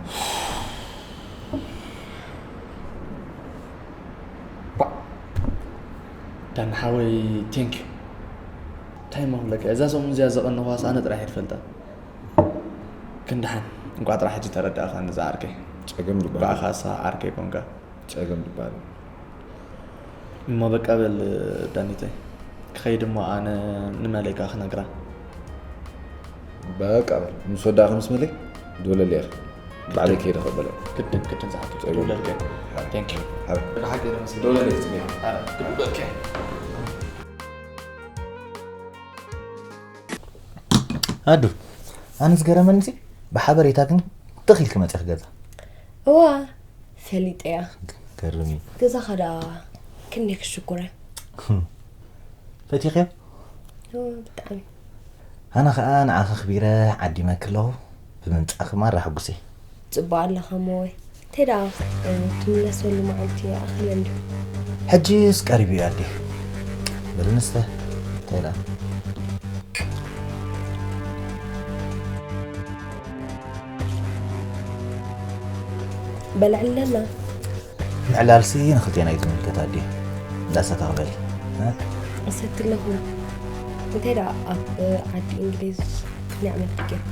ዳኒ ሓወይ፣ ቴንክ ዩ። እንታይ እሞ ክብለካ፣ እዛ ሰሙን እዚኣ ዘቐነኹዋስ ኣነ ጥራሕ እየ ዝፈልጣ። ግን ደሓን፣ እንቋዕ ጥራሕ ሕጂ ተረዳእኻኒ እዛ ዓርከይ። ጸገም ድበሃል። እንቋዕ ካሳ ዓርከይ ኮንካ። ጸገም ድበሃል። እሞ በቃ በል ዳኒተይ፣ ክኸይድ እሞ ኣነ ንመለይ ከኣ ክነግራ። በቃ በል፣ ምስ ወዳእኺ ምስ መለይ ደውለለይ ኢኺ። ባዕለይ ከይደ ክቕበሎ። ግድን፣ ግድን ዝሓቶ ጸገም ደውለልከ። ድበሃል። ቴንክ ዩ። ሓረ። ብሓቂ ደስ ደውለለይ ክትብል። ኣረ፣ ክድውለልከ። ኣዱ፣ ኣነ ዝገረመኒ ሲ፣ ብሓበሬታ ግን ትኽ ኢልኪ መጺኺ ገዛ። እዋ፣ ፈሊጠያ። ገርም እዩ። ገዛኻ ደኣ ክንደይ ክሽኩረ። ፈቲኽዮ? እዎ፣ ብጣዕሚ። ኣነ ኸኣ ንዓኺ ኣኽቢረ ዓዲመኪ ኣለኹ። ብምምጻእኺ ማራ ሕጉስ እየ። ጽቡቕ ኣለኻ እሞ ወይ። እንታይ ደኣ፣ እ፣ ትምለሰሉ መዓልቲ ይኣኽል እንድዩ። ሕጂስ ቀሪቡ እዩ ኣዴ። በሊ ንስተ። እንታይ ደኣ? በልዕለና። ምዕላልሲ ንኽልቴና እዩ ዝምልከት ኣዴ። እንዳሰተኽ በሊ። እ? እሰቲ ኣለኹ። እንታይ ደኣ ኣብ ዓዲ እንግሊዝ ክንደይ ዓመት ጌርካ?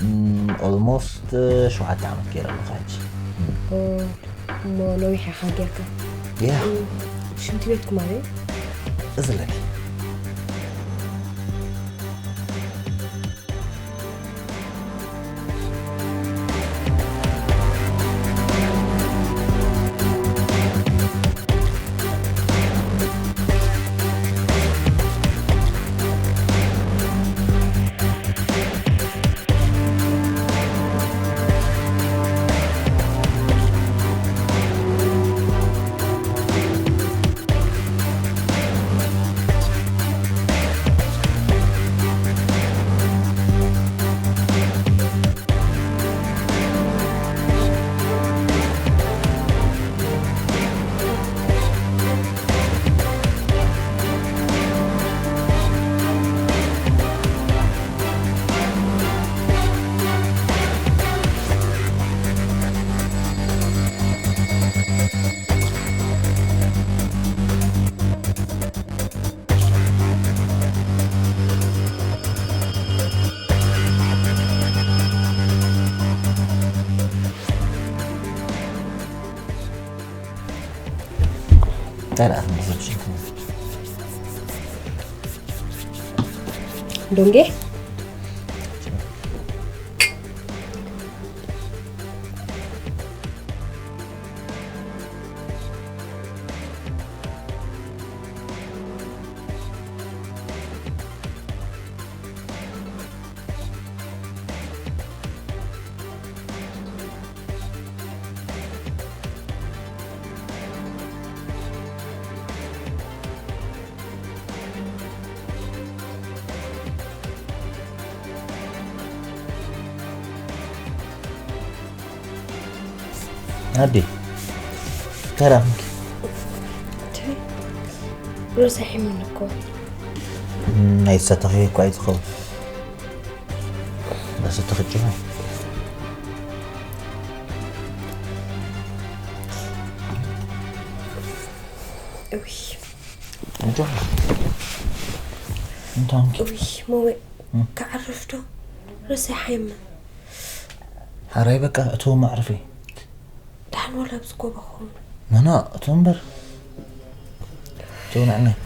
እም፣ ኦልሞስት ሸውዓተ ዓመት ገይረ ኣለኹ ሕጂ። ኦ፣ እሞ ነዊሕ ኢኻ ጌርካ። ያ። እም፣ ሽንቲ ቤትኩም ኣበይ? እዝለኪ። እንታይ ደኣ ትመስል ሽንቲ? ዶንጌ? ኣዴ፣ እንታይ ደኣ ኮንኪ? እንታይ? ሮዛ ሒሙኒ እኮ። እም፣ ኣይትሰተኺ እኮ ኣይትኸውን። እንዳሰተኺ ጭኸ። እውይ። እንጆ። እንታይ ኮንኪ? እውይ፣ መወ-፣ እም። ክዓርፍ ዶ? ሮዛ ሓየመ። ሓራይ በቃ፣ እትው መዕርፊ። ደሓን ዋላ ኣብዚ ጎቦ ክኸውን። ናና፣ እትው እምበር። እትው ንዕናይ።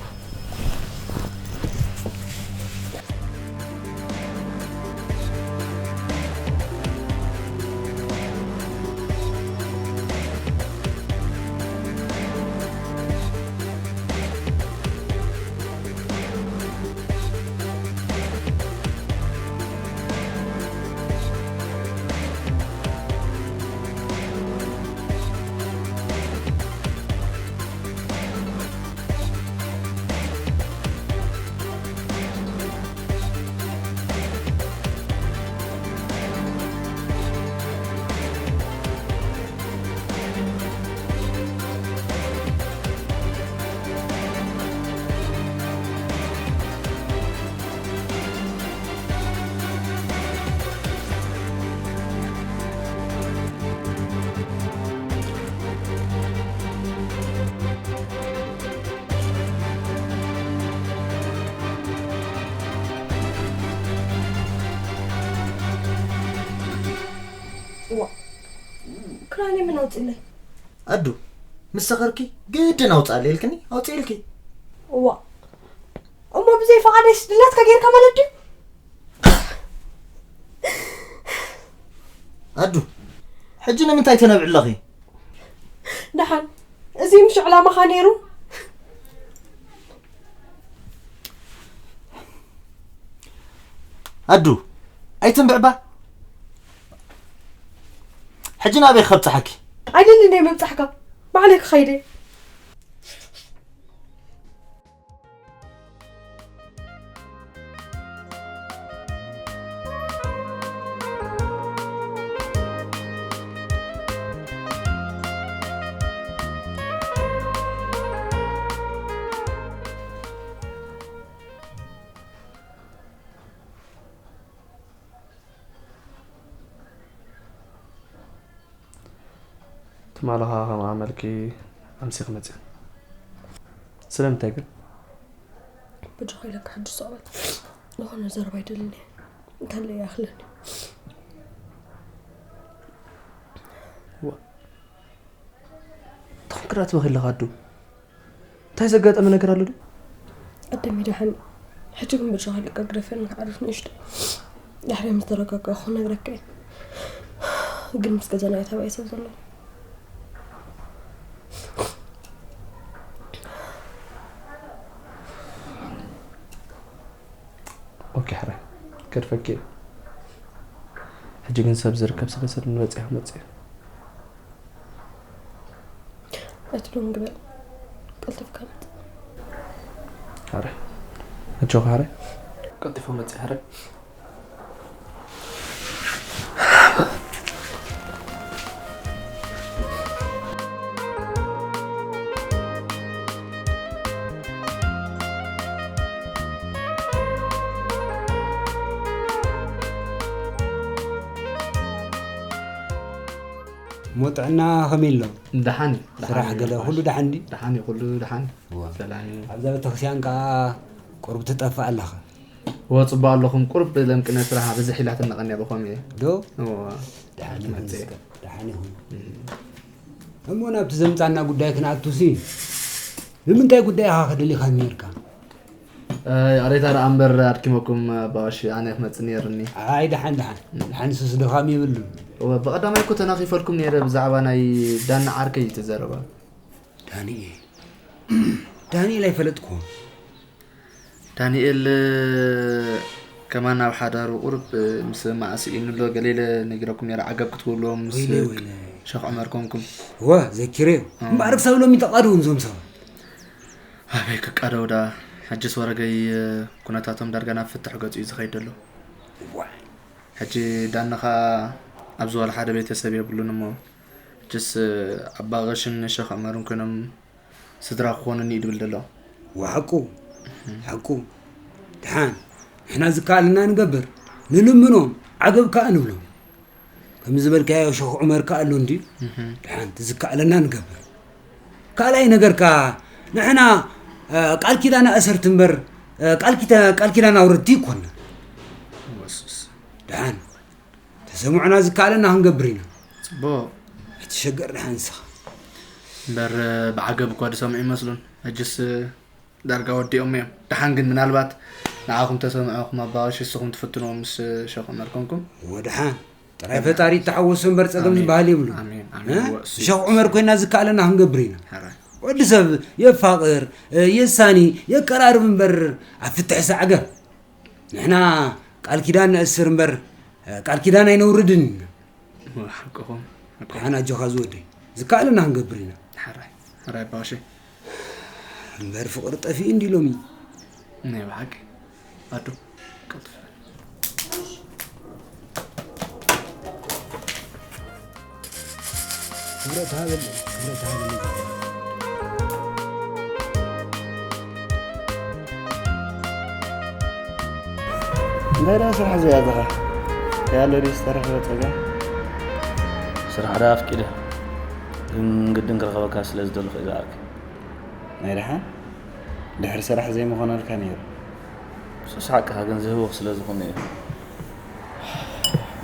ክራይ መን ኣውፅለይ? ኣዱ፣ ምስ ሰኸርኪ ግድን ኣውፅኣለይ ኢልክኒ ኣውፅኢልኪ። እዋ፣ እሞ ብዘይ ፈቓደይስ ድላትካ ጌርካ ማለት ድዩ? ኣዱ፣ ሕጂ ንምንታይ ተነብዒ ኣለኺ? ደሓን፣ እዚ ምሽ ዕላማኻ ነይሩ? ኣዱ፣ ኣይትንብዕባ። ሕጂ ናበይ ከብጽሓኪ? ኣይደልን እየ ምብጻሕካ፣ ባዕለይ ክኸይድ እየ። ትማሊ ኸኣ ከም ኣመልኪ ኣምሲኺ መጺኺ። ስለምንታይ ግን? በጃኻ ኢለካ ሕጂ ስቕ በል። ዝኾነ ዘረባ ኣይደልን እየ። እንተለ ይኣኽለኒ። ዋ። እንታይ ኮንክራ ትበኺ ኣለኻ ኣዱ? እንታይ ዘጋጠመ ነገር ኣሎ ድዩ? ኣደሚ ደሓን። ሕጂ ግን በጃኻ ልቀ ግደፈኒ ክዓርፍ ንእሽቶ። ድሕሪ ምስ ተረጋጋእኹ ክነግረካ እየ። ግን ምስ ገዛና እየ ተባይ ሰብ ዘሎ። ኦኬ ሕራይ፣ ከድፈኪ እየ። ሕጂ ግን ሰብ ዝርከብ ስለ ሰብ ንበጽሕ መጽእ። ኣይትደንግበል። ቀልጢፍካ ምጽእ። ሕራይ፣ ኣጆኻ ሕራይ። ቀልጢፎ መጽእ ሕራይ። እሞ ጥዕና ከመይ ኣሎ? ደሓን እዩ። ስራሕ ገለ ኩሉ ደሓን ድዩ? ደሓን እዩ፣ ኩሉ ደሓን። እዋ። ሰላም እዩ። ኣብዛ ቤተክርስትያን ከዓ ቁሩብ ትጠፍእ ኣለኻ። እወ፣ ጽቡቕ ኣለኹም። ቁሩብ ለምቅነ ስራሕ ብዝሕ ኢላ ትነቐኒ ብኸምኡ እየ። ዶ? እወ። ደሓን ይኹን መጽእ። እስከ። ደሓን ይኹን። እሞ ናብቲ ዘምጻና ጉዳይ ክንኣቱሲ፣ ንምንታይ ጉዳይ ኢኻ ከደሊኻ ነርካ? እ፣ ይቕሬታ ደኣ እምበር ኣድኪመኩም ኣባዋሽ፣ ኣነ ክመጽእ ነይርኒ። ኣይ ደሓን ደሓን። ደሓን ሱስ ድኻም የብሉን። እወ፣ ብቐዳማይ እኮ ተናኺፈልኩም ነይረ ብዛዕባ ናይ ዳኒ ዓርከይ እዩ እቲ ዘረባ። ዳንኤል። ዳንኤል ኣይፈለጥኩዎን። ዳንኤል ከማን ኣብ ሓዳሩ ቁሩብ ምስ ማእሲ ኢሉ ኣሎ። ገለ ኢለ ነጊረኩም ነይረ፣ ዓገብ ክትብልዎ ምስ ወይለይ፣ ወይለይ። ሸኽ ዑመር ኮንኩም። እወ፣ ዘኪረዮ። እምበኣር ክሳብ ሎሚ ተቓደውን እዞም ሰባት። ኣበይ ክቃደው ዳ? ሕጅስ ወረገይ ኩነታቶም ዳርጋ ናብ ፍትሕ ገጹ እዩ ዝኸይድ ዘሎ። እዋይ። ሕጂ ዳኒ ኸኣ ኣብዚ ዋላ ሓደ ቤተሰብ የብሉን እሞ፣ ሕጅስ ኣባ ቐሽን ሸኽ ዑመርን ኮይኖም ስድራ ክኾኑኒ እዩ ድብል ዘሎ። ወሓቁ፣ ሓቁ። ደሓን፣ ንሕና ዝከኣለና ንገብር፣ ንልምኖም፣ ዓገብ ከኣ ንብሎም። ከም ዝበልካዮ ሸኽ ዑመር ከኣ ኣሎ እንድዩ። ደሓን፣ እቲ ዝከኣለና ንገብር። ካልኣይ ነገርካ፣ ንሕና፣ እ፣ ቃል ኪዳን ኣእሰርቲ እምበር፣ እ፣ ቃል ኪዳ-፣ ቃል ኪዳን ኣውረድቲ ኣይኮንና። ወሱስ። ደሓን፣ ተሰምዑና ዝከኣለና ክንገብር ኢና። ጽቡቕ። ኣይትሸገር ደሓን ንስኻ። እምበር ብዓገብ እኳ ዝሰምዑ ይመስሉን። ሕጅስ ዳርጋ ወዲኦም እዮም። ደሓን ግን ምናልባት ንዓኹም ተሰምዑኹም ኣባዋሽ ንስኹም ትፍትንዎ ምስ ሸኽ ዑመር ኮንኩም። እወ ደሓን። ጥራይ ፈጣሪ ይተሓወሶ እምበር ጸገም ዝበሃል የብሉን። ኣሜን፣ ኣሜን። እ? እወ፣ እሱ ሸኽ ዑመር ኮይና ዝከኣለና ክንገብር ኢና። ሕራይ። ወዲ ሰብ የፋቕር፣ እ፣ የሳኒ፣ የቀራርብ እምበር ኣብ ፍትሒ ሳዕገብ። ንሕና ቃል ኪዳን ነእስር እምበር፣ እ፣ ቃል ኪዳን ኣይነውርድን ኢና። እወ፣ ሓቅኹም፣ ሓቅኹም። ደሓን ኣጆኻ ዝወደይ። ዝከኣለና ክንገብር ኢና። ሕራይ፣ ሕራይ ኣባዋሽ። እምበር ፍቕሪ ጠፊኡ እንዲ ሎሚ። ናይ ብሓቂ። ኣዱ፣ ቀልጥፍ በል። ክብረት ሃበለይ፣ ክብረት ሃበለይ። እንታይ ደኣ ስራሕ ዘይኣተኻ? ከያለ ድዩ ዝተረኽበ ጸጋ? ስራሕ ደኣ ኣፍቂደ፣ ግን ግድን ክረኽበካ ስለ ዝደለኹ እየ ዝኣርክ። ናይ ደሓን? ድሕሪ ስራሕ ዘይምኾነልካ ነይሩ። ንሱስ ሓቅኻ፣ ግን ዝህውኽ ስለ ዝኾነ እዩ።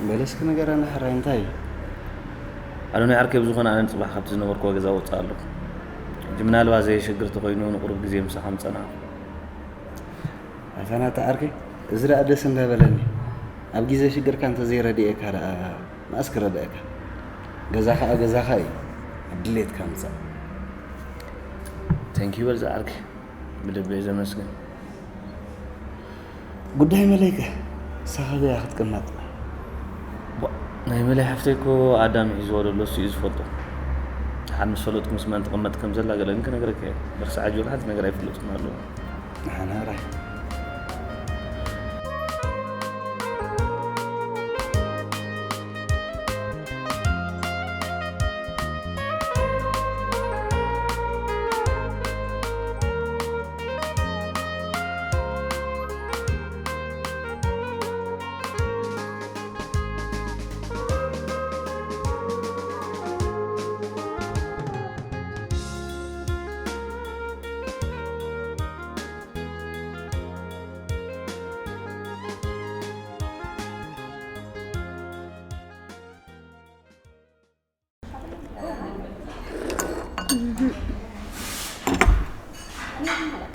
በል እስኪ ንገረኒ ሕራይ፣ እንታይ እዩ? ኣዶናይ ዓርከይ፣ ብዝኾነ ኣነ ንጽባሕ ካብቲ ዝነበርክዎ ገዛ ወጽእ ኣለኹ። ሕጂ ምናልባት ዘየሸግር ተኾይኑ ንቁሩብ ግዜ ምሳኻ ምጸናሕኩ። ኣታ ናታ ዓርከይ፣ እዚ ደኣ ደስ እንዳበለኒ። ኣብ ግዜ ሽግርካ እንተዘይረድኤካ ደኣ መኣስ ክረድኣካ? ገዛ ኸኣ ገዛኻ እዩ። ኣብ ድሌትካ ምጻእ። Thank you በል ዝዓርከይ። ብልቢ እየ ዘመስግን። ጉዳይ መለይከ? ንሳ ካበይ እያ ክትቅመጥ? ዋ፣ ናይ መለይ ሓፍተይ እኮ ኣዳም ሒዝዎ ዘሎ እሱ እዩ ዝፈልጦ። ደሓር ምስ ፈለጥኩ ምስ መን ትቕመጥ ከም ዘላ ገለ ግን ክነግረካ እየ። በርስ ዓጅ በል፣ ሓንቲ ነገር ኣይፍለጥኩን ኣለዉ። ንሓና ራይ።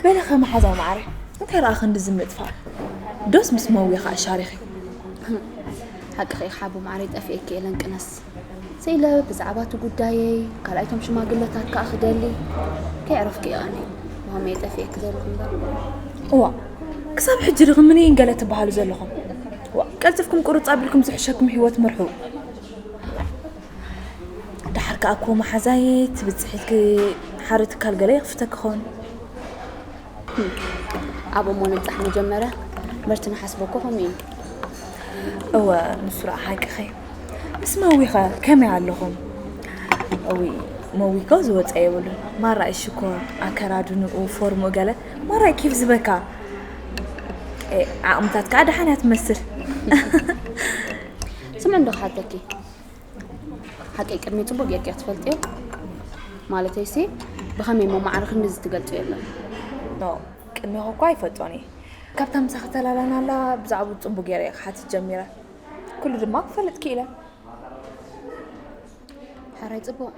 በለኸ መሓዛ ማዕረ፣ እንታይ ረኣ ክንዲ ዝምጥፋእ? ዶስ ምስ መዊ ኸኣ ሻሪኺ? ሓቅኺ ኢኺ ሓቡ ማዕረ፣ ጠፊኤኪ የለን ቅነስ። ስኢለ ብዛዕባ እቲ ጉዳየይ፣ ካልኣይቶም ሽማግለታት ከኣ ክደሊ፣ ከየዕረፍኪ የቐኒ። ወሃመ የጠፍኤኪ ዘለኹ እምበር። እዋ፣ ክሳብ ሕጂ ድኽምን'ዩ ገለ ትበሃሉ ዘለኹም? እዋ፣ ቀልጢፍኩም ቁርጽ ኣቢልኩም ዝሕሸኩም ህይወት ምርሑ። ደሓር ከኣ እኮ መሓዛየት ብጽሒትኪ ሓደ ትካል ገለ ይኽፍተኪ ኸውን። ኣብ እሞ ንብጻሕ መጀመርያ፣ መርቲ ንሓስበኮ ከምኡ እዩ። እወ፣ ንሱ ደኣ ሓቅኺ። ምስ መዊኸ ከመይ ኣለኹም? እዊ፣ መዊኮ ዝወጸ የብሉን። ማራ እዩ ሽኮር፣ ኣከራድንኡ፣ ፎርምኡ ገለ ማራ እዩ ኬፍ ዝበካ። ኤ፣ ዓቕምታት ከኣ ደሓን እያ ትመስል። ስምዒ እንዶ ክሓተኪ። ሓቀይ ቅድሚ ጽቡቕ ጌርኪ ክትፈልጥዮ። ማለተይሲ፣ ብኸመይ እሞ ማዕረ ክንድዚ ትገልጽዮ የለን። ኖ፣ ቅድሚኹ እኳ ኣይፈልጦን እየ። ካብታ ምሳኺ ተላላናላ ብዛዕባኡ ጽቡቕ ገይረ እየ ክሓትት ጀሚረ። ኩሉ ድማ ክፈልጥ ክኢለ። ሕራይ ጽቡቕ።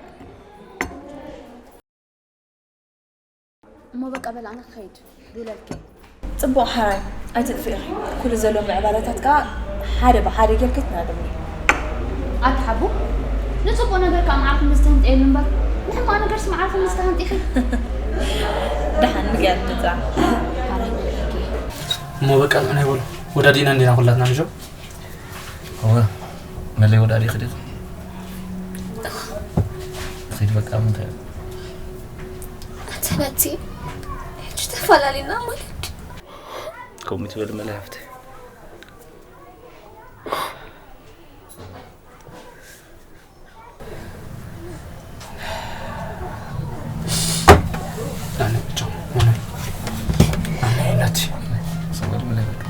እሞ በቃ በል ኣነ ክኸይድ። ዱለልኪ። ጽቡቕ ሓራይ፣ ኣይትጥፍኢኺ። ኩሉ ዘሎ ምዕባለታት ከኣ ሓደ ብሓደ ጌርኪ ትነግርኒ። ኣቲ ሓቡ፣ ንጽቡቕ ነገር ከኣ መዓርፊ ምስ ተህንጥየሉ እምበር፣ ንሕማቕ ነገርስ መዓርፊ ምስ ተሃንጢኺ። ደሓን ንገር ንጥራ። ሓራይ ንብለኪ። እሞ በቃ ንሕና ይበሉ። ወዳዲና እንዲና ኩላትና ንጆ። እወ፣ መለይ ወዳዲ ክዲት። ኺድ በቃ፣ ምንታይ? ኣተ ነቲ ሕጂ ተፈላለና ማለት። ከምኡ ትበል መለይ ሃፍተ። ኣነ ብቻ፣ ኣነ፣ ኣነ ናቲ። ሰው በል መለይ በቃ።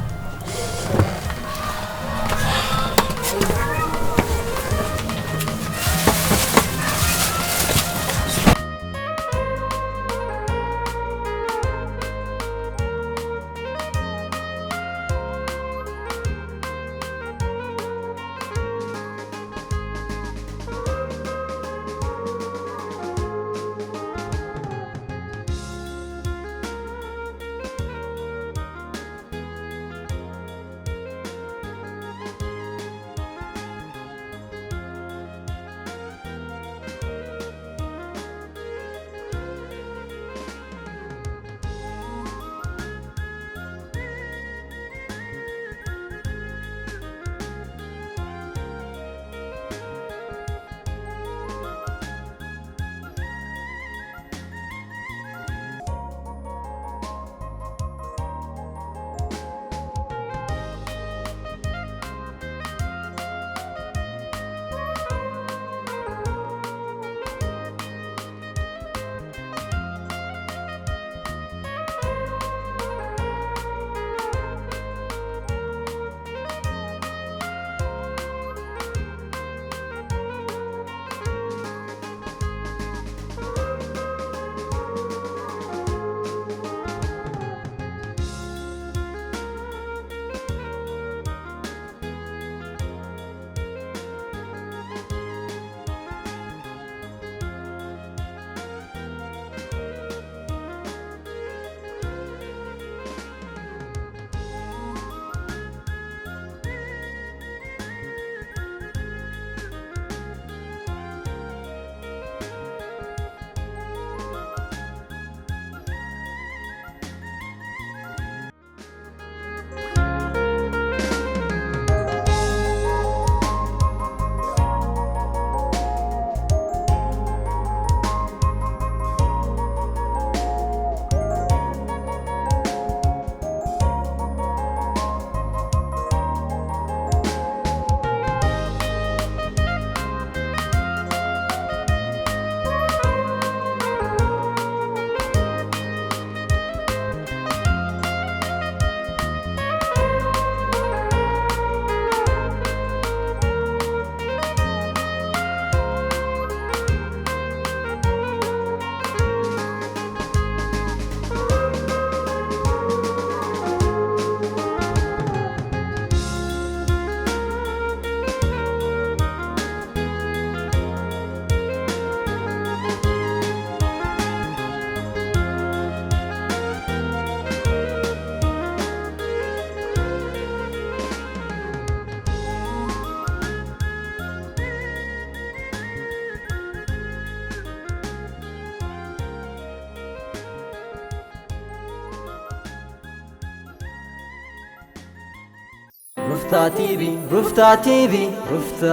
ሩፍታ ቲቪ፣ ሩፍታ ቲቪ፣ ሩፍታ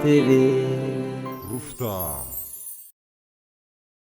ቲቪ። ሩፍታ